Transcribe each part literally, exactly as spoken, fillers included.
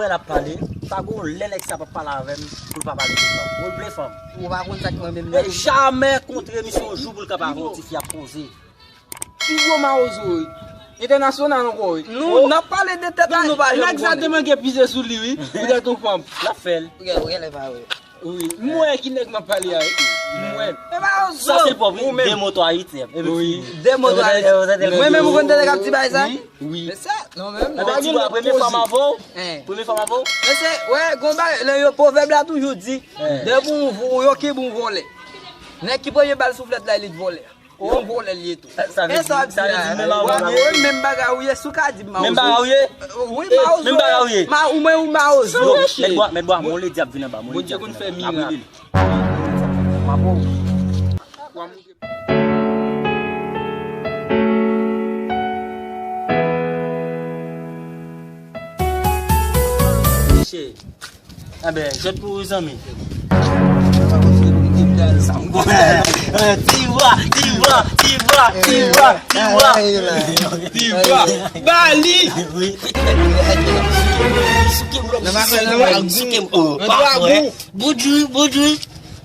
Lè l ap pale, pa gon lè nèg sa p ap pale avè m pou l pa pale de fanm. Ou vle fanm. Ou pa konn sa k mwen menm. Mwen jamè kontre misye yon jou pou l ka pa wè yon ti fi ap poze. Pi gwo mawozo wi. Entènasyonal ankò wi. Nou, n ap pale de tèt nou, nou pa janm konnen. Nèg sa te manke pize sou li wi. Poutèt yon fanm. L ap fè l. Ou gen, ou genlè pa wè. Wi, m wè ki nèg m ap pale a wi. M wè. E pa yon zòt. Sa se pòp wi. De mo twa ritm. Wi. De mo twa ritm. Mwen menm ou konn tande k ap di bagay sa? Wi. Men sa, non menm. Ebyen ti bwa, premye fanm avè w? Premye fanm avè w? Men se, wè, gon bagay, lè yo pwovèb la toujou di, depi w, w yo kenbe yon vòlè. Nèg ki premye bal souflèt la, li t vòlè. Yon vòlè li ye tou. Sa vle di, sa vle di menm bagay ou ye. Menm bagay ou ye, si w ka di m mawozo. Menm bagay ou ye? Wi, mawozo. Menm bagay ou ye. Ma, ou mwen ou mawozo. Mèt bwa, mèt bwa, mon ledi ap vin anba, mon ledi ap vin anba. Bondye konn fè mirak. Enben, jwèt pou ou zanmi. Tiwa, tiwa, tiwa, tiwa, tiwa, tiwa. Tiwa. Bali. Wi. Souke m, souke m, souke m. Oh, pa vre. Boudjou, boudjou.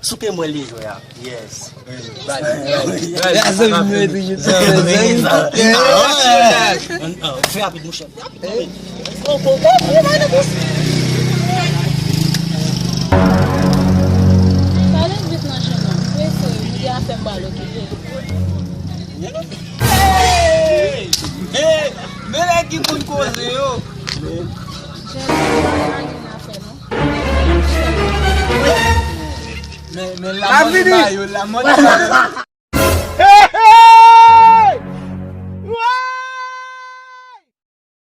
Souke m wè li jwe a. Yes. Fè rapid, monchè. Pale vit nan chen nan. Prese, m gen afè m pral okipe. Hey! Hey! Men nèg ki konn koze yo. Chen nan, pa gen afè non. Men, men la mòd ba yo, la mòd ba yo.